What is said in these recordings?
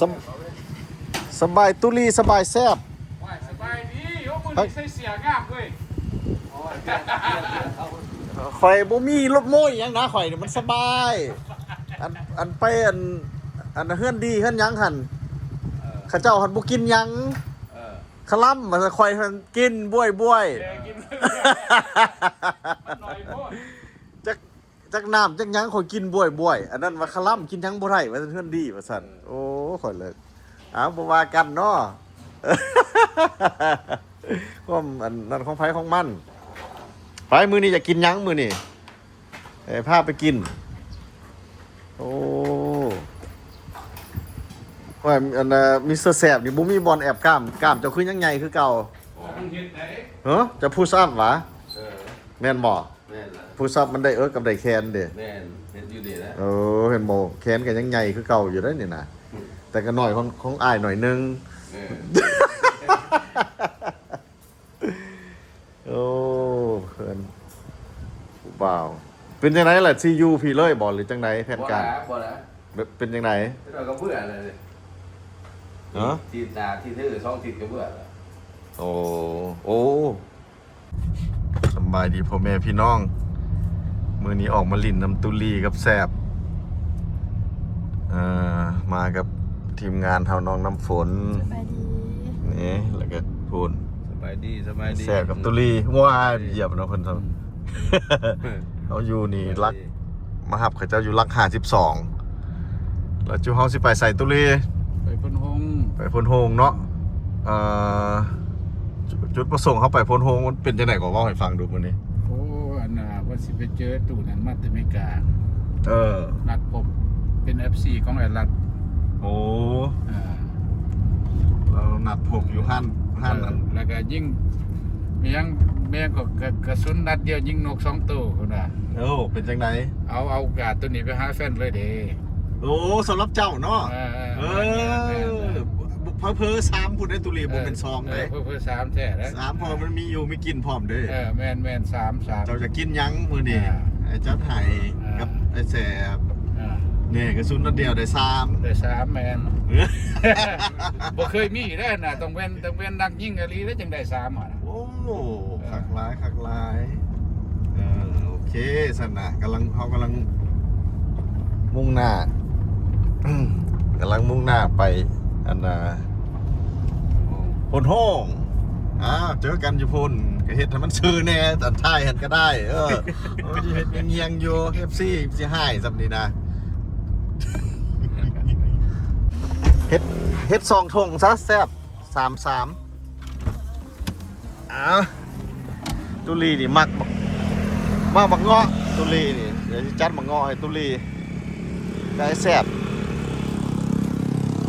ສະ ສະບາຍຕຸລີ ສະບາຍແຊບ. ວ້າຍ ສະບາຍດີ. ໂອ້ ມື້ນີ້ໃສ່ເສື້ອງາມເວີຍ. ຂ້ອຍບໍ່ມີລົດໂມ້ອີ່ຫຍັງນະ ຂ້ອຍນີ້ມັນສະບາຍ. ອັນ ອັນໄປ ອັນ ອັນເຮືອນດີເຮືອນຫຍັງຫັ້ນ ເອີ ເຂົາເຈົ້າຫັ້ນບໍ່ກິນຫຍັງ. ເອີ ຄະລຳວ່າຊັ້ນ ຂ້ອຍຫັ້ນກິນບວຍໆ. ເອີ ກິນ ມັນໜ້ອຍໂພດ. ຈັກ ຈັກນ້ຳຈັກຫຍັງ ຂ້ອຍກິນບວຍໆ. ອັນນັ້ນວ່າຄະລຳກິນຫຍັງບໍ່ໄດ້ວ່າຊັ້ນ ເຮືອນດີວ່າຊັ້ນ. ເອີ ໂອ້ ຂ້ອຍເລີຍ ເອົ້າ ບໍ່ວ່າກັນເນາະ ຄວາມອັນນັ້ນຂອງໃຜຂອງມັນ. ໄປ ມື້ນີ້ຢາກກິນຫຍັງມື້ນີ້? ເອີ ພາໄປກິນ. ໂອ້ ຂ້ອຍ ອັນນ່າ ມິສເຕີແຊບນີ້ບໍ່ມີບ່ອນແອບກ້າມ. ກ້າມເຈົ້າຄືຍັງໃຫຍ່ຄືເກົ່າ. ໂອ້ ມັນເຮັດໄດ້. ເອີ ເຈົ້າພຸດອັບຫວາ? ເອີ ແມ່ນບໍ່? ແມ່ນລະ ພຸດອັບມັນໄດ້ເອິກກັບໄດ້ແຂນເດ້. ແມ່ນ ເຮັດຢູ່ນີ້ແຫຼະ. ເອີ ເຫັນບໍ່ ແຂນກໍຍັງໃຫຍ່ຄືເກົ່າຢູ່ເດ້ນີ້ນະ. ອືມ ແຕ່ກໍໜ້ອຍຂອງ ຂອງອ້າຍໜ້ອຍໜຶ່ງ. ເອີ ໂອ້ ເພື່ອນຜູ້ບ່າວ ເປັນຈັ່ງໃດລະ ຊິຢູ່ພີ້ເລີຍບໍ່ ຫຼືຈັ່ງໃດ ແຜນການ? ບໍ່ລະ ບໍ່ລະ. ແບບເປັນຈັ່ງໃດ? ເຈົ້າກໍເບື່ອແລ້ວເດ້. ຮະ? ທິດໜ້າທິດເທີສອງທິດກໍເບື່ອແລ້ວ. ໂອ້ ໂອ້ ສຳບາຍດີພໍ່ແມ່ພີ່ນ້ອງ. ມື້ນີ້ອອກມາຫຼິ້ນນຳຕຸລີກັບແຊບ ເອີ ມາກັບທີມງານເຮົາ ນ້ອງນ້ຳຝົນ. ສະບາຍດີ. ນີ້ ແລ້ວກໍພຸ້ນ ສະບາຍດີ ສະບາຍດີ. ແຊບກັບຕຸລີ ວ້າຍ ອືມ ຢຽບເນາະເພິ່ນ. ອືມ ເຮົາຢູ່ນີ້ ສະບາຍດີ ຫຼັກ ມາຮັບເຂົາເຈົ້າຢູ່ຫຼັກຫ້າສິບສອງ. ແລ້ວຈຸເຮົາຊິໄປໃສຕຸລີ? ໄປໂພນໂຮງ. ໄປໂພນໂຮງເນາະ. ເອີ ຈຸ ຈຸດປະສົງເຮົາໄປໂພນໂຮງມັນເປັນຈັ່ງໃດກໍເວົ້າໃຫ້ຟັງດູມື້ນີ້. ໂອ້ ອັນນ່າ ວ່າຊິໄປເຈີຕູ້ນັ້ນມາແຕ່ເມກາ. ເອີ ນັດພົບ ເປັນເອັຟຊີຂອງໄອລັດ. ໂອ້ ເອີ ລາວນັດພົບຢູ່ຮ້ານ ຮ້ານນັ້ນ. ເອີ ແລ້ວກໍຍິງ ມີຫຍັງ ແມ່ນກໍ ກະ ກະສຸນນັດດຽວຍິງນົກສອງໂຕພຸ້ນນະ. ໂອ້ ເປັນຈັ່ງໃດ? ເອົາ ເອົາກາດໂຕນີ້ໄປຫາແຟນເລີຍເດ້. ໂອ້ ສຳລັບເຈົ້າເນາະ. ເອີ ເອີ ແມ່ນໆໆ ເຜີໆສາມພຸ້ນເດ້ຕຸລີ ບໍ່ແມ່ນສອງເດ້. ເອີ ເຜີໆສາມແທ້ເດ້ ສາມ ເພາະມັນມີຢູ່ມີກິນພ້ອມເດ້. ເອີ ແມ່ນໆ ສາມ ສາມ. ເຈົ້າຈະກິນຫຍັງມື້ນີ້? ອ່າ ໃຫ້ຈັດໃຫ້ ອ່າ ກັບອ້າຍແຊບ. ອ່າ ນີ້ກະສຸນນັດດຽວໄດ້ສາມ ໄດ້ສາມ ແມ່ນ. ບໍ່ເຄີຍມີເດ້ນະ ຕ້ອງແມ່ນ ຕ້ອງແມ່ນນັກຍິງອີ່ຫຼີເດ້ ຈຶ່ງໄດ້ສາມ. ໂອ້ ຄັກຫຼາຍ ຄັກຫຼາຍ. ເອີ ໂອເຄ ຊັ້ນນະ ກຳລັງ ເຮົາກຳລັງມຸ່ງໜ້າ ກຳລັງມຸ່ງໜ້າໄປ ອັນນ່າ ໂພນໂຮງ. ອ້າວ ເຈີກັນຢູ່ພຸ້ນ ກະເຮັດໃຫ້ມັນຊື່ແດ່ ອັນຖ່າຍຫັ້ນກະໄດ້. ເອີ ໂອ້ຍ ເຮັດງຽງໆຢູ່ ເອັຟຊີຊິຮ້າຍສ່ຳນີ້ນະ. ເຮັດ ເຮັດສອງຖົງຊະ ແຊບ ສາມ ສາມ. ອ້າວ ຕຸລີນີ້ມັກບັກ ມັກບັກເງາະ ຕຸລີນີ້. ດຽວຊິຈັດບັກເງາະໃຫ້ຕຸລີ ໄດ້ແຊບ.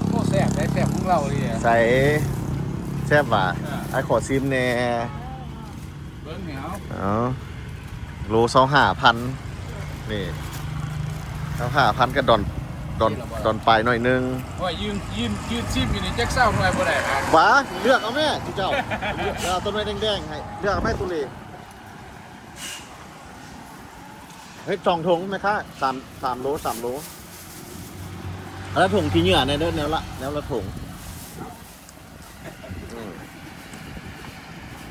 ໂອ້ ແຊບ ໄດ້ແຊບຂອງລາວອີ່ຫຼີ. ໃສ ແຊບຫວາ? ອ່າ ອ້າຍຂໍຊີມແດ່. ເບິ່ງແນວ ເອົາ ໂລຊາວຫ້າພັນ ນີ້ ຊາວຫ້າພັນ ກະດອນ ດອນ ດອນປາຍໜ້ອຍໜຶ່ງ. ໂອ້ຍ ຢືນ ຢືນ ຢືນຊີມຢູ່ນີ້ຈັກຊາວໜ່ວຍບໍ່ໄດ້ນະ. ຫວາ ເລືອກເອົາແມ້ ຈຸເຈົ້າ ເລືອກເອົາໂຕໜ່ວຍແດງໆໃຫ້ ເລືອກເອົາແມ້ຕຸລີ. ເຮັດສອງຖົງແມ່ຄ້າ ສາມ ສາມໂລ ສາມໂລ. ອັນລະຖົງທີ່ເຫຍື້ອແດ່ເດີ ແນວລະ ແນວລະຖົງ. ອືມ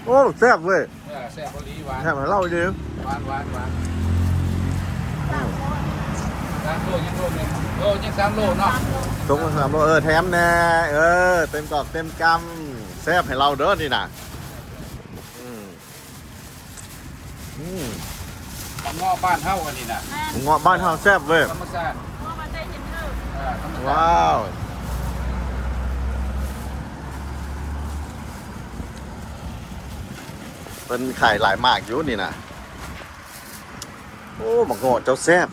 ໂອ້ ແຊບເວີຍ. ເອີ ແຊບອີ່ຫຼີ ຫວານ ແຊບໃຫ້ເລົ່າອີ່ຫຼີ. ຫວານ ຫວານ ຫວານ. ອືມ ສາມໂລ ຍັງໂລໜຶ່ງ ໂລ ຍັງສາມໂລເນາະ. ຕົກລະສາມໂລ ເອີ ແຖມແດ່ ເອີ ເຕັມກອບເຕັມກຳ. ແຊບໃຫ້ເລົ່າເດີນີ້ນະ. ອືມ ອືມ ບັກເງາະບ້ານເຮົາອັນນີ້ນະ. ແມ່ນ ບັກເງາະບ້ານເຮົາແຊບເວີຍ. ທຳມະຊາດ ເງາະມາແຕ່ເຮັດເລີ. ເອີ ທຳມະຊາດ. ວ້າວ ເພິ່ນຂາຍຫຼາຍໝາກຢູ່ນີ້ນະ. ໂອ້ ບັກເງາະເຈົ້າແຊບ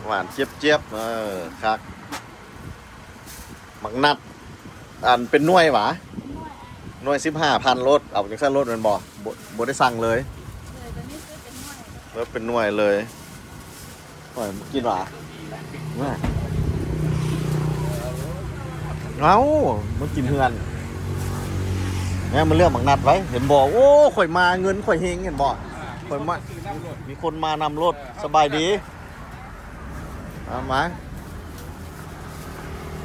ຫວານຈຽບໆ. ເອີ ຄັກ. ໝາກນັດ ອັນເປັນໜ່ວຍຫວາ? ໜ່ວຍ ໜ່ວຍສິບຫ້າພັນໂລດ. ເອົາຈັ່ງຊັ້ນໂລດແມ່ນບໍ່? ບໍ່ ບໍ່ໄດ້ສັ່ງເລີຍ. ເອີ ຕົວນີ້ຊື້ເປັນໜ່ວຍ ເອີ ເປັນໜ່ວຍເລີຍ. ຂ້ອຍບໍ່ກິນຫວາ? ເອົາ ມາກິນເຮືອນ. ແມ່ມາເລືອກໝາກນັດໄວ້ ເຫັນບໍ່? ໂອ້ ຂ້ອຍມາເງິນຂ້ອຍເຮັງ ເຫັນບໍ່? ຂ້ອຍມາ ມີຄົນມານຳໂລດ. ສະບາຍດີ. ເອົາມາ ໂລ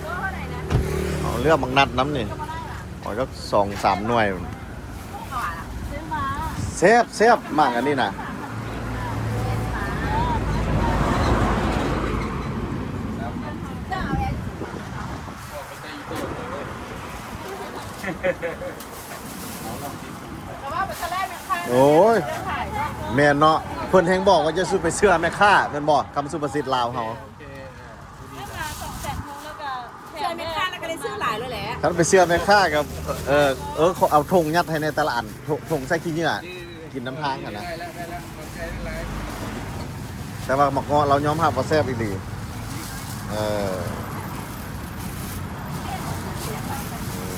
ເທົ່າໃດນະ? ເລືອກໝາກນັດນຳນີ້ ເອົາຈັກສອງສາມໜ່ວຍ. ແຊບໆ ໝາກອັນນີ້ນະ. ໂອ້ຍ ແມ່ນເນາະ ເພິ່ນແຮ່ງບອກວ່າຢ່າສູ່ໄປເຊື່ອແມ່ຄ້າ ແມ່ນບໍ່ ຄຳສຸພາສິດລາວເຮົາ. ເຊື່ອແມ່ຄ້າແລ້ວກໍໄດ້ຊື້ຫຼາຍເລີຍແຫຼະ. ຄັນໄປເຊື່ອແມ່ຄ້າກໍ ເອີ ເອີ ເຂົາເອົາຖົງຍັດໃຫ້ໃນແຕ່ລະອັນ ຖົງ ຖົງໃສ່ຂີ້ເຫຍື້ອ ກິນນຳທາງຫັ້ນນະ. ແຕ່ວ່າໝາກເງາະລາວຍອມຮັບວ່າແຊບອີ່ຫຼີ. ເອີ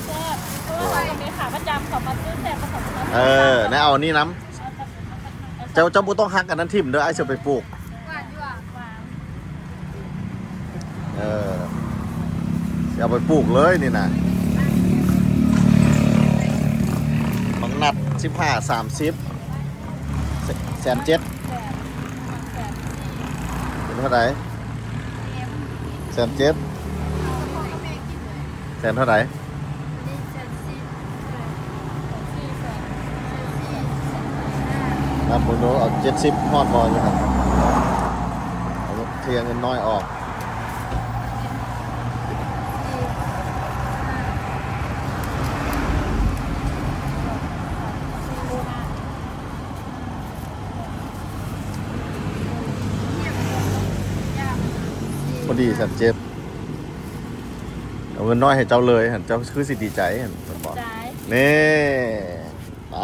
ແຊບ ເພາະວ່າເປັນແມ່ຄ້າປະຈຳ ເຂົາມາຊື້ແຊບ ເຂົາກໍມາຊື້. ເອີ ແນວເອົານີ້ນຳ. ເຈົ້າ ເຈົ້າບໍ່ຕ້ອງຫັກອັນນັ້ນຖິ້ມເດີ ອ້າຍຊິເອົາໄປປູກ. ຫວານຢູ່ຫວາ? ເອີ ຊິເອົາໄປປູກເລີຍນີ້ນະ. ບັກນັດ ສິບຫ້າ ສາມສິບ ແສນເຈັດ. ເປັນເທົ່າໃດ? ແສນເຈັດ. ແສນເທົ່າໃດ? ນັບເບິ່ງດູ ເອົາເຈັດສິບຮອດບໍ່ຢູ່ຫັ້ນ. ເອົາເທເງິນນ້ອຍອອກ. ພໍດີ ແສນເຈັດ. ເອົາເງິນນ້ອຍໃຫ້ເຈົ້າເລີຍຫັ້ນ ເຈົ້າຄືຊິດີໃຈຫັ້ນ ແມ່ນບໍ່? ນີ້ ໄປ.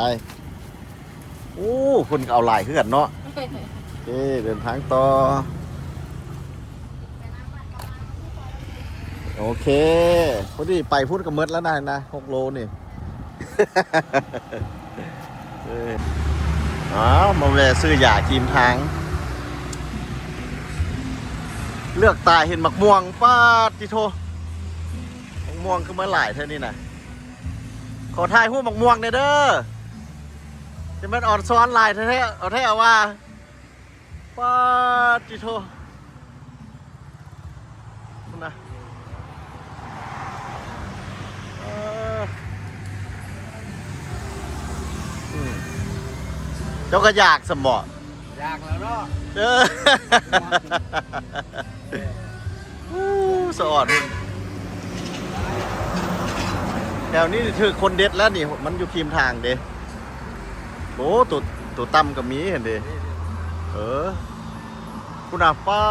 ໂອ້ ເພິ່ນກໍເອົາຫຼາຍຄືກັນເນາະ. ໂອເຄ ເດີນທາງຕໍ່. ໂອເຄ ພໍດີໄປພຸ້ນກໍໝົດແລ້ວນະ ນະ ຫົກໂລນີ້. ເອີ ອ້າວ ມາແວ່ຊື້ຢາຄຣີມທາງ. ເຫຼືອກຕາເຫັນໝາກມ່ວງ ປາດຕິໂທ ໝາກມ່ວງຄືມາຫຼາຍແທ້ນີ້ນະ. ຂໍຖ່າຍຮູບໝາກມ່ວງແດ່ເດີ ຈະແມ່ນອອນຊອນຫຼາຍແທ້ໆ ເອົາແທ້ເອົາວ່າ. ປາດຕິໂທ ພຸ້ນນະ. ເອີ ອືມ ເຈົ້າກໍຢາກຊຳບໍ? ຢາກແລ້ວເນາະ. ເອີ ອູ້ ສະອອນ ແຖວນີ້ຖືກຄົນເດັດແລ້ວນີ້ ມັນຢູ່ຄຣີມທາງເດ້. ໂອ້ ໂຕ ໂຕຕ່ຳກໍມີຫັ້ນເດ້. ເອີ ພຸ້ນນະ ປ້າ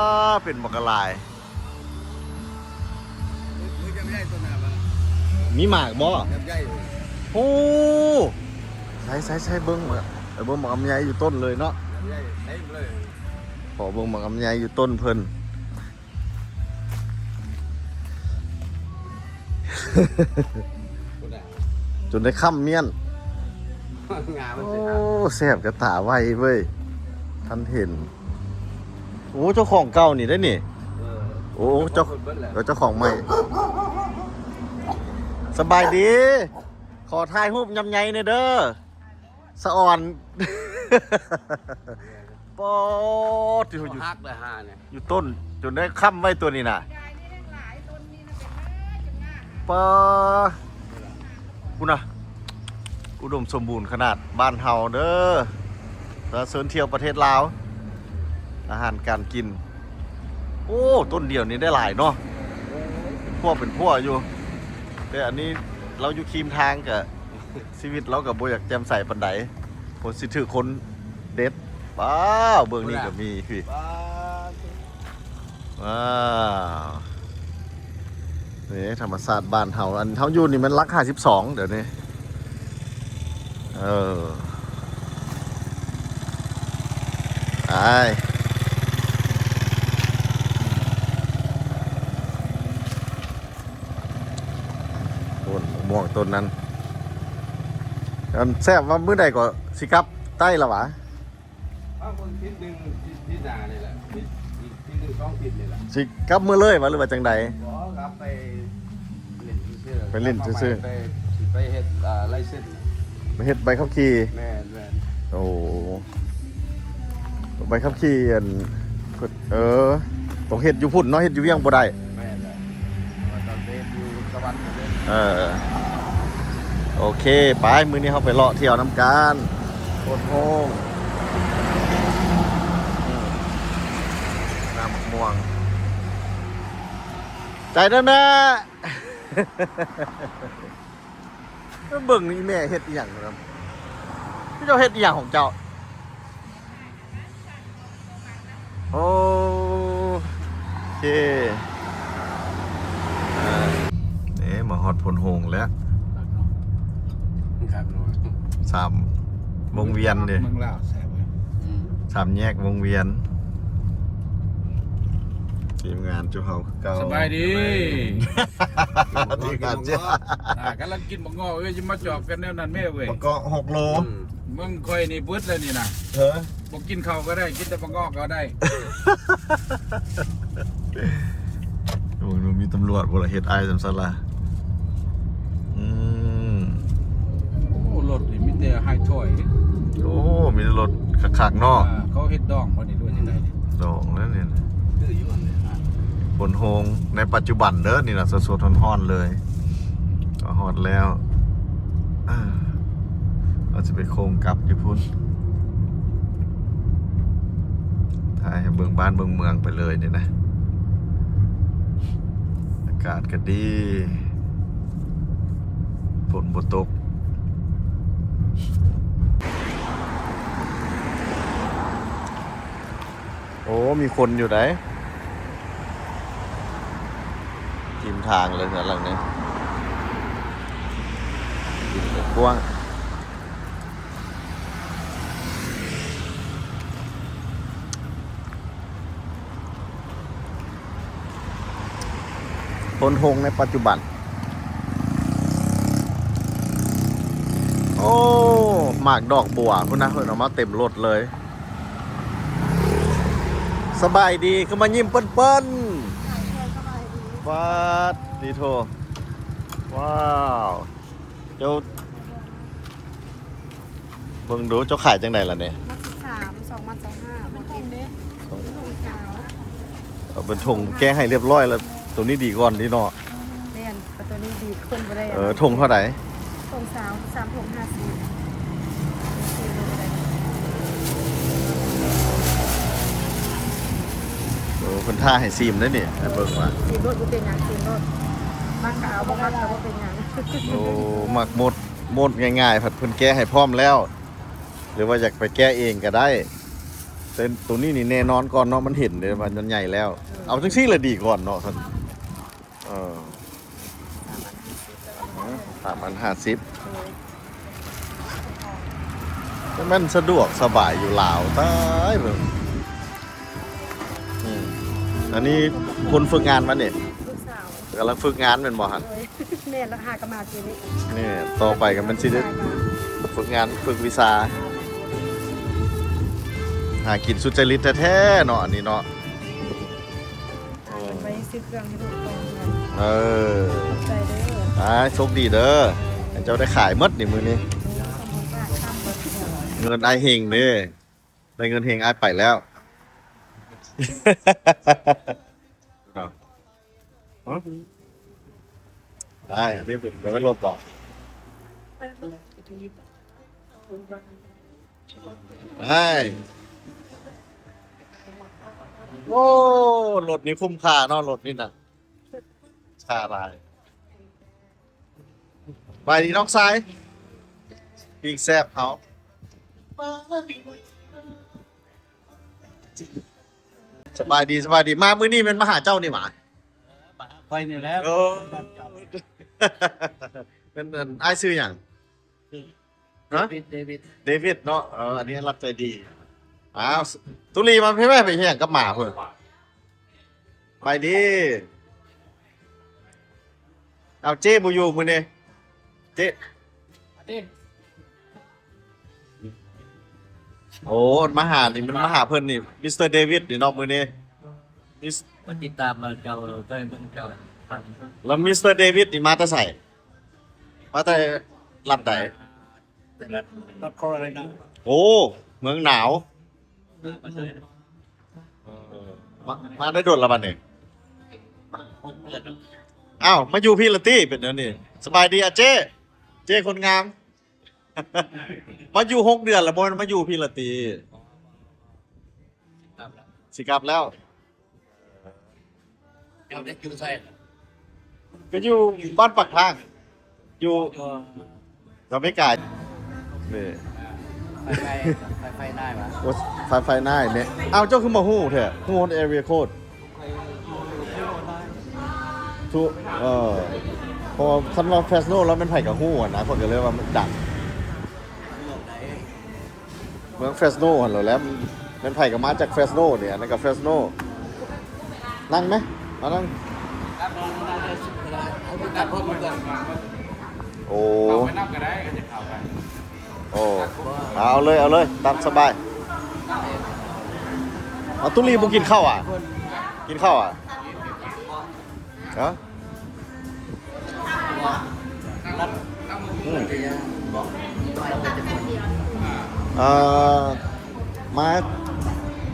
ເປັນບັກກະຫຼາຍ. ມີໝາກບໍ່? ໂອ້ ໃສ່ໆໆ ເບິ່ງ ໄປເບິ່ງໝາກລຳໄຍຢູ່ຕົ້ນເລີຍເນາະ. ຂໍເບິ່ງໝາກລຳໄຍຢູ່ຕົ້ນເພິ່ນ. ພຸ້ນນະ ຈົນໄດ້ຄ້ຳມ້ຽນ. ງາມັນຊິ ໂອ້ ແຊບກະຕາໄວເວີຍ ທັນເຫັນ. ໂອ້ ເຈົ້າຂອງເກົ່ານີ້ໄດ໋ນີ້. ເອີ ໂອ້ ເຈົ້າ ເຈົ້າຂອງໃໝ່. ສະບາຍດີ ຂໍຖ່າຍຮູບລຳໄຍແດ່ເດີ ສະອອນ. ປາດ ທີ່ເຮົາຢູ່ ເຂົາຫັກເລີຍຫານີ້ ຢູ່ຕົ້ນ ຈົນໄດ້ຄ້ຳໄວ້ຕົວນີ້ນະ. ປາ ພຸ້ນນະ ອຸດົມສົມບູນຂະໜາດ ບ້ານເຮົາເດີ. ແລ້ວເຊີນທ່ຽວປະເທດລາວ ອາຫານການກິນ. ໂອ້ ຕົ້ນດຽວນີ້ໄດ້ຫຼາຍເນາະ ເປັນພົວເປັນພົວຢູ່. ແຕ່ອັນນີ້ລາວຢູ່ຄຣີມທາງ ກະຊີວິດລາວກະບໍ່ຢາກແຈ່ມໃສປານໃດ ຄົນຊິຖືກຄົນເດັດ. ວ້າວ ເບື້ອງນີ້ກໍມີ ພີ່ ວ້າວ ນີ້ທຳມະຊາດບ້ານເຮົາ. ອັນເຮົາຢູ່ນີ້ແມ່ນຫຼັກຫ້າສິບສອງ ດຽວນີ້. ເອີ ໄປ ໂອ້ ໝາກມ່ວງຕົ້ນນັ້ນ. ອັນແຊບວ່າມື້ໃດກໍຊິກັບໃຕ້ລະຫວາ? ເອົາເບິ່ງທິດໜຶ່ງ ທິດ ທິດໜ້ານີ້ແຫຼະ ທິດ ອີກທິດໜຶ່ງສອງທິດນີ້ແຫຼະ. ຊິກັບມື້ເລີຍຫວາ ຫຼືວ່າຈັ່ງໃດ? ບໍ່ ກັບໄປຫຼິ້ນຊື່ໆ ໄປຫຼິ້ນຊື່ໆ ໄປ ຊິໄປເຮັດ ອ່າ ໄລເຊັນ ໄປເຮັດໃບຂັບຂີ່. ແມ່ນໆ ໂອ້ ໃບຂັບຂີ່ ອັນ ເອີ ຕ້ອງເຮັດຢູ່ພຸ້ນເນາະ ເຮັດຢູ່ວຽງບໍ່ໄດ້. ແມ່ນແຫຼະ ວ່າຕ້ອງໄປເຮັດຢູ່ສະຫວັນພຸ້ນເດ້. ເອີ ໂອເຄ ໄປ ມື້ນີ້ເຮົາໄປເລາະທ່ຽວນຳກັນ ໂພນໂຮງ ອືມ ນ້ຳໝາກມ່ວງ ໃຈເດີແມ່. ເບິ່ງອີ່ແມ່ເຮັດອີ່ຫຍັງນຳ ເຈົ້າເຮັດອີ່ຫຍັງຂອງເຈົ້າ? ໂອເຄ ເອີ ເອີ ມາຮອດໂພນໂຮງແລ້ວ ຄັກເນາະ ຄັກເນາະ ສາມວົງວຽນເດ້ ເມືອງລາວແຊບເວີຍ ອືມ ສາມແຍກວົງວຽນ ທີມງານຈຸເຮົາຄືເກົ່າ ສະບາຍດີ ທີມງານເຈົ້າ ອ່າ ກຳລັງກິນບັກງອກເອີຍ ຊິມາຈອບກັນແນວນັ້ນແມ່ເວີຍ ບັກງອກຫົກໂລ ອືມ ເມືອງຂ້ອຍນີ້ເບິດແລ້ວນີ້ນະ ເອີ ບໍ່ກິນເຂົ້າກໍໄດ້ ກິນແຕ່ບັກງອກກໍໄດ້ ໂອ້ຍ ມີຕຳຫຼວດບໍ່ລະ ເຮັດອ້າຍຈັ່ງຊັ້ນລະ ອືມ ໂອ້ ລົດນີ້ມີແຕ່ໄຮທອຍ ໂອ້ ມີແຕ່ລົດຄັກໆເນາະ ອ່າ ເຂົາເຮັດດອງບໍ່ນີ້ ຫຼືວ່າຈັ່ງໃດນີ້ ດອງແລ້ວນີ້ ຄືຢູ່ຫັ້ນແຫຼະ ໂພນໂຮງໃນປັດຈຸບັນເດີ ນີ້ນະ ສົດໆຮ້ອນໆເລີຍ ກໍຮອດແລ້ວ ອ່າ ເຮົາຊິໄປໂຄ້ງກັບຢູ່ພຸ້ນ ຖ່າຍໃຫ້ເບິ່ງບ້ານເບິ່ງເມືອງໄປເລີຍນີ້ນະ ອາກາດກໍດີ ຝົນບໍ່ຕົກ. ໂອ້ ມີຄົນຢູ່ໃດ໋ ທີມທາງເລີຍເຮືອນຫຼັງນີ້ ດິນກວ້າງ ໂພນໂຮງໃນປັດຈຸບັນ ໂອ້ ໝາກດອກບົວພຸ້ນນະ ເພິ່ນເອົາມາເຕັມລົດເລີຍ. ສະບາຍດີ ຄືມາຍິ້ມເປີ້ນໆ ສະບາຍດີ ປາດຕິໂທ ວ້າວ ເຈົ້າ ເບິ່ງດູ ເຈົ້າຂາຍຈັ່ງໃດລະນີ້? ມັດສິບສາມ ສອງມັດຊາວຫ້າ ມັນຖົງເດ້ ມັນຖົງຂາວ ເອົາເປັນຖົງແກະໃຫ້ລຽບຮ້ອຍແລ້ວ ໂຕນີ້ດີກ່ອນເດເນາະ ແມ່ນ ເອົາໂຕນີ້ດີຂຶ້ນບໍ່ໄດ້ ເອີ ຖົງເທົ່າໃດ? ຖົງຊາວ ສາມຖົງຫ້າສິບ ໂອ້ ເພິ່ນທ້າໃຫ້ຊີມເດ້ນີ້ ໃຫ້ເບິ່ງວ່າ ຊີມໂລດ ບໍ່ເປັນຫຍັງ ຊີມໂລດ ມັກກໍເອົາ ບໍ່ມັກກໍບໍ່ເປັນຫຍັງ ໂອ້ ມັກໝົດ ໝົດງ່າຍໆ ພັດເພິ່ນແກະໃຫ້ພ້ອມແລ້ວ ຫຼືວ່າຢາກໄປແກະເອງກໍໄດ້ ແຕ່ໂຕນີ້ນີ້ແນ່ນອນກ່ອນເນາະ ມັນເຫັນເດ້ວ່າມັນໃຫຍ່ແລ້ວ ເອີ ເອົາຈັ່ງຊີ້ລະດີກ່ອນເນາະ ເອີ ສາມອັນຫ້າສິບ ເອີ ແມ່ນສະດວກສະບາຍຢູ່ລາວ ຕາຍເບິ່ງ ອືມ ອັນນີ້ຄົນຝຶກງານມານີ້ ລູກສາວ ກຳລັງຝຶກງານແມ່ນບໍ່ຫັ້ນ? ໂດຍ ແມ່ນລະ ຫາກໍມາປີນີ້ ນີ້ຕໍ່ໄປກໍແມ່ນຊິໄດ້ຝຶກງານຝຶກວິຊາ ຫາກິນສຸດຈະລິດແທ້ໆເນາະ ອັນນີ້ເນາະ ຫາເງິນໄວ້ຊື້ເຄື່ອງໃຫ້ລູກກ່ອນ ເອີ ຂອບໃຈເດີ ອ່າ ໂຊກດີເດີ ໃຫ້ເຈົ້າໄດ້ຂາຍໝົດນີ້ມື້ນີ້ ເງິນອ້າຍເຮັງເດ້ ໄດ້ເງິນເຮັງອ້າຍໄປແລ້ວ ໄດ້ ເປັນລົດບໍ່? ໄດ້ ໂອ້ ລົດນີ້ຄຸ້ມຄ່າເນາະ ລົດນີ້ນະ ຄ່າຫຼາຍ. ສະບາຍດີນ້ອງຊາຍ ປີ້ງແຊບເຮົາ ສະບາຍດີ ສະບາຍດີ ມາມື້ນີ້ແມ່ນມາຫາເຈົ້ານີ້ຫວາ? ມາຫາຂ້ອຍນີ້ແຫຼະ ໂອ້ ເປັນ ເປັນອ້າຍຊື່ຫຍັງ? ຮະ? ເດວິດ ເດວິດ ເດວິດເນາະ ເອີ ອັນນີ້ຮັບໃຈດີ ອ້າວ ຕຸລີ ມາພີ່ແມ່ ໄປເຮັດຫຍັງກັບໝາພຸ້ນ? ໄປດີ ເອົາ ເຈ້ບໍ່ຢູ່ມື້ນີ້ ເຈ້ ໂອ້ ມາຫານີ້ ມັນມາຫາເພິ່ນນີ້ ມິສເຕີເດວິດນີ້ເນາະ ມື້ນີ້ ມິສ ມາຕິດຕາມເບິ່ງເຈົ້າ ເບິ່ງເຈົ້າ ແລ້ວມິສເຕີເດວິດນີ້ມາແຕ່ໃສ? ມາແຕ່ລັດໃດ? ລັດຄາໂຣໄລນາ ໂອ້ ເມືອງໜາວ ມາ ມາໄດ້ດົນລະບັດນີ້ ອ້າວ ມາຢູ່ພີ້ລະຕິ ເປັນແນວນີ້ ສະບາຍດີອາເຈ້ ເຈ້ຄົນງາມ ມາຢູ່ຫົກເດືອນແລ້ວ ບໍ່ແມ່ນມາຢູ່ພີ້ລະຕິ? ຊິກັບແລ້ວ. ເຈົ້າໄດ້ຢູ່ໃສ? ກໍຢູ່ບ້ານປາກທາງ ຢູ່ ຢູ່ ກໍໄມ່ໄກເດ້. ໄຟໄຟ ໄຟໄຟນາຍຫວາ? ໂອ້ ໄຟໄຟນາຍແມ່. ອ້າວ ເຈົ້າຄືມາຮູ້ແທ້? ຮູ້ຮອດ area code ທຸ ເອີ ເພາະວ່າຄັນວ່າ Fresno ແລ້ວແມ່ນໃຜກໍຮູ້ຫັ້ນນະ ຂ້ອຍກໍເລີຍວ່າມັນດັງ. ເມືອງ Fresno ຫັ້ນແຫຼະ ແມ່ນໃຜກໍມາຈາກ Fresno ນີ້ ອັນນັ້ນກໍ Fresno. ນັ່ງໄໝ? ມານັ່ງ. ໂອ້ ເຂົ້າໄປນຳກໍໄດ້ ກໍຈະເຂົ້າໄປ. ໂອ້ ເອົາເລີຍ ເອົາເລີຍ ຕາມສະບາຍ. ເອົາ ຕຸລີບໍ່ກິນເຂົ້າອະ? ກິນເຂົ້າອະ? ຮະ? ອືມ ເອີ ມາ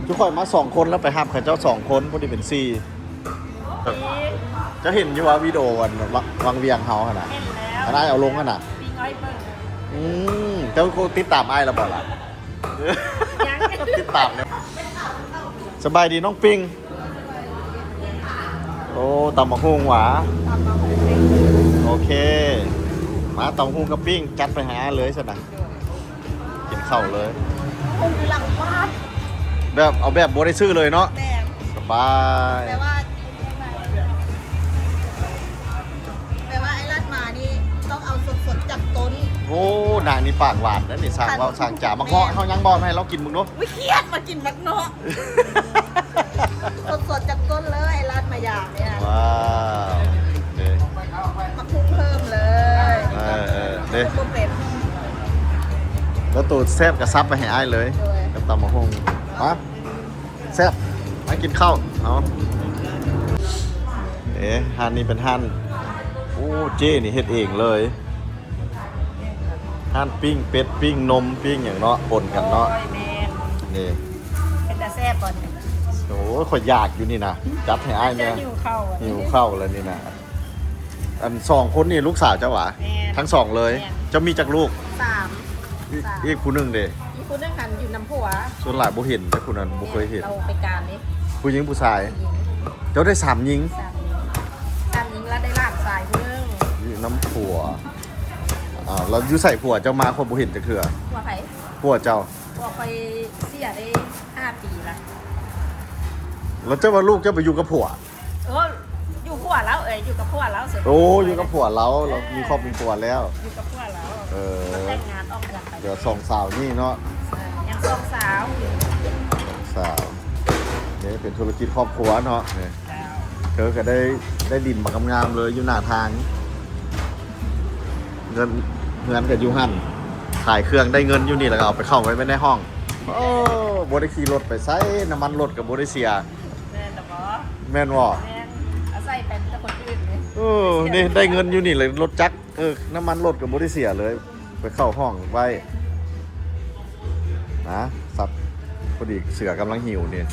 ຈຸຂ້ອຍມາສອງຄົນ ແລ້ວໄປຮັບເຂົາເຈົ້າສອງຄົນ ພໍດີເປັນສີ່. ເຈົ້າເຫັນຢູ່ວ່າ ວິດີໂອອັນວັງ ວັງວຽງເຮົາຫັ້ນນະ? ເຫັນແລ້ວ ອັນອ້າຍເອົາລົງຫັ້ນນະ. ປີ້ງອ້ອຍເບິ່ງ. ອືມ ເຈົ້າກໍຕິດຕາມອ້າຍແລ້ວບໍ່ລະ? ຍັງ ຕິດຕາມແລ້ວ. ສະບາຍດີນ້ອງປິງ. ໂອ້ ຕຳບັກຫຸ່ງຫວາ? ຕຳບັກຫຸ່ງ. ໂອເຄ ມາ ຕຳບັກຫຸ່ງກັບປິ້ງ ຈັດໄປໃຫ້ອ້າຍເລີຍຊັ້ນນະ. ກິນເຂົ້າເລີຍ. ຫຸ່ງຢູ່ຫຼັງບ້ານ. ແບບ ເອົາແບບບໍ່ໄດ້ຊື້ເລີຍເນາະ. ແມ່ນ. ສະບາຍ. ແປວ່າ ແປວ່າອ້າຍລັດມານີ້ຕ້ອງເອົາສົດໆຈາກຕົ້ນ. ໂອ້ ນາງນີ້ປາກຫວານນະນີ້ ຊ່າງເວົ້າຊ່າງຈາ. ໝາກເງາະເຮົາຍັງບໍ່? ໃຫ້ລາວກິນເບິ່ງດູ. ອຸ້ຍ ຄຽດ ມາກິນໝາກເງາະ. ສົດໆຈາກຕົ້ນເລີຍ ອ້າຍລັດມາຢາມນີ້ນະ. ວ້າວ ເດ້ ໝາກຫຸ່ງເພີ່ມເລີຍ. ເອີ ເອີ ເດ້ ໝາກຫຸ່ງບໍ່ເປັນ. ແລ້ວໂຕແຊບກໍສັບໄປໃຫ້ອ້າຍເລີຍ. ໂດຍ. ກັບຕຳບັກຫຸ່ງ. ມາ ແຊບ ມາກິນເຂົ້າເນາະ. ເອີ ຮ້ານນີ້ເປັນຮ້ານ ໂອ້ ເຈ້ນີ້ເຮັດເອງເລີຍ. ຮ້ານປີ້ງເປັດ ປີ້ງນົມ ປີ້ງຫຍັງເນາະ ປົນກັນເນາະ. ໂອ້ຍ ແມ່ນ. ນີ້ ເປັນຕາແຊບບໍ່ນີ້? ໂອ້ຍ ຂ້ອຍຢາກຢູ່ນີ້ນະ ຈັດໃຫ້ອ້າຍແດ່. ຫິວເຂົ້າ ຫິວເຂົ້າແລ້ວນີ້ນະ. ອັນສອງຄົນນີ້ລູກສາວເຈົ້າຫວາ? ແມ່ນ. ທັງສອງເລີຍ? ແມ່ນ. ເຈົ້າມີຈັກລູກ? ສາມ. ອີກ ສາມ. ອີກຜູ້ໜຶ່ງເດ? ອີກຜູ້ໜຶ່ງຫັ້ນຢູ່ນຳຜົວ. ສ່ວນຫຼາຍບໍ່ເຫັນເດ້ ຜູ້ນັ້ນບໍ່ເຄີຍເຫັນ. ລາວໄປການເດ້. ຜູ້ຍິງຜູ້ຊາຍ? ຍິງ. ເຈົ້າໄດ້ສາມຍິງ? ສາມຍິງ ສາມຍິງ ແລ້ວໄດ້ຫຼານຊາຍຜູ້ໜຶ່ງ. ຢູ່ນຳຜົວ. ອ້າວ ແລ້ວຢູ່ໃສຜົວເຈົ້າມາ ຂ້ອຍບໍ່ເຫັນຈັກເທື່ອ. ຜົວໃຜ? ຜົວເຈົ້າ. ຜົວຂ້ອຍເສຍໄດ້ຫ້າປີລະ. ແລ້ວເຈົ້າວ່າລູກເຈົ້າໄປຢູ່ກັບຜົວ? ເອີ ຢູ່ຜົວລາວເອີຍ ຢູ່ກັບຜົວລາວ. ໂອ້ ຢູ່ກັບຜົວລາວ ລາວມີຄອບມີຄົວແລ້ວ. ຢູ່ກັບຜົວລາວ. ເອີ ມາແຕ່ງງານອອກເຮືອນໄປ. ເຫຼືອສອງສາວນີ້ເນາະ. ເອີ ຍັງສອງສາວ. ສອງສາວ. ນີ້ເປັນທຸລະກິດຄອບຄົວເນາະ. ນີ້ ເຈົ້າ ເທີກໍໄດ້ ໄດ້ດິນບັກງາມໆເລີຍຢູ່ໜ້າທາງ. ເຮືອນ ເຮືອນກໍຢູ່ຫັ້ນ. ຂາຍເຄື່ອງໄດ້ເງິນຢູ່ນີ້ ແລ້ວກໍເອົາໄປເຂົ້າໄວ້ ໄວ້ໃນຫ້ອງ. ໂອ້ ບໍ່ໄດ້ຂີ່ລົດໄປໃສ ນ້ຳມັນລົດກໍບໍ່ໄດ້ເສຍ. ແມ່ນລະບໍ? ແມ່ນບໍ່? ແມ່ນ ອາໄສໄປແຕ່ຄົນອື່ນເດ້. ເອີ ນີ້ໄດ້ເງິນຢູ່ນີ້ແຫຼະ ລົດຈັກ ເອີ ນ້ຳມັນລົດກໍບໍ່ໄດ້ເສຍເລີຍ ໄປເຂົ້າຫ້ອງໄວ້ນະ. ສັບ ພໍດີເສືອກຳລັງຫິວນີ້.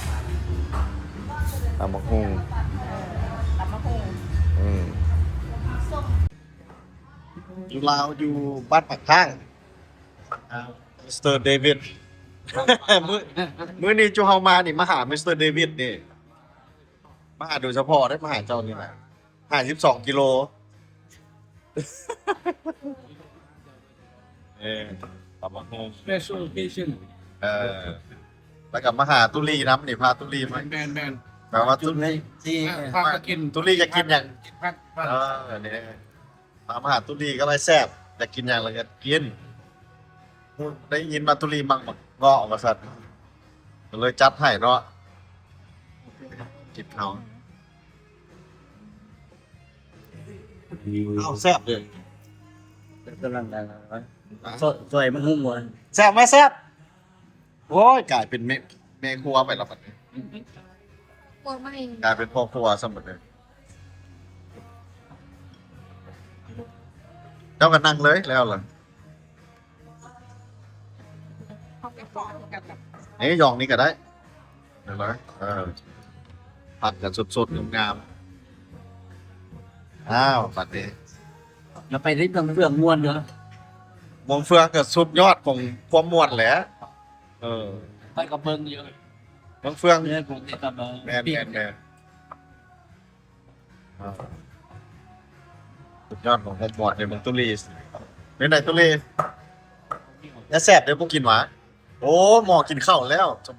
ຕຳບັກຫຸ່ງ ເອີ ຕຳບັກຫຸ່ງ. ອືມ ຢູ່ລາວ ຢູ່ບ້ານປາກທາງ. ມິສເຕີເດວິດ ມື້ ມື້ນີ້ຈຸເຮົາມານີ້ ມາຫາມິສເຕີເດວິດນີ້ ມາຫາໂດຍສະເພາະເດ້ ມາຫາເຈົ້ານີ້ນະ. ຫ້າສິບສອງກິໂລ. ເອີ ຕຳບັກຫຸ່ງ Special Occasion. ເອີ ແລ້ວກໍມາຫາຕຸລີນຳນີ້ ພາຕຸລີມາ. ແມ່ນໆ ແປວ່າຕຸລີ ອ່າ ພາມາກິນ ຕຸລີຢາກກິນຫຍັງ? ກິນຜັດ. ເອີ ນີ້ ຕາມຫາຕຸລີກັບອ້າຍແຊບ ຢາກກິນຫຍັງລະກໍກິນ. ໄດ້ຍິນວ່າຕຸລີມັກໝາກເງາະວ່າຊັ້ນ ກໍເລີຍຈັດໃຫ້ເນາະ. ກິນເຂົ້າ ເອົາ ແຊບເດີ້. ກຳລັງ ອ່າ ຊ່ອຍ ຊ່ອຍມັນຫຸ່ງບໍ່? ແຊບໄໝ? ແຊບ. ໂອ້ຍ ກາຍເປັນແມ່ ແມ່ຄົວໄປແລ້ວບັດນີ້. ຄົວໃໝ່ ກາຍເປັນພໍ່ຄົວຊ້ຳບັດນີ້. ເຈົ້າກໍນັ່ງເລີຍແລ້ວລະ. ເອີ ຢ່ອງນີ້ກໍໄດ້. ເອີ ຜັດກັນສົດໆ ງາມໆ. ອ້າວ ບັດນີ້ ແລ້ວໄປລິບເມືອງເຟືອງມ່ວນເດີ. ເມືອງເຟືອງກໍສຸດຍອດຂອງຄວາມມ່ວນແຫຼະ. ເອີ ໄປກໍເບິ່ງຢູ່ ເມືອງເຟືອງ ເອີ ຜົມນີ້ກໍເບິ່ງ ແມ່ນ ແມ່ນໆ ສຸດຍອດຂອງຄວາມມ່ວນໃນເມືອງຕຸລີ. ເປັນໃດຕຸລີ? ແຕ່ແຊບເດີ ບໍ່ກິນຫວາ? ໂອ້ ໝໍ້ກິນເຂົ້າແລ້ວ ສົມ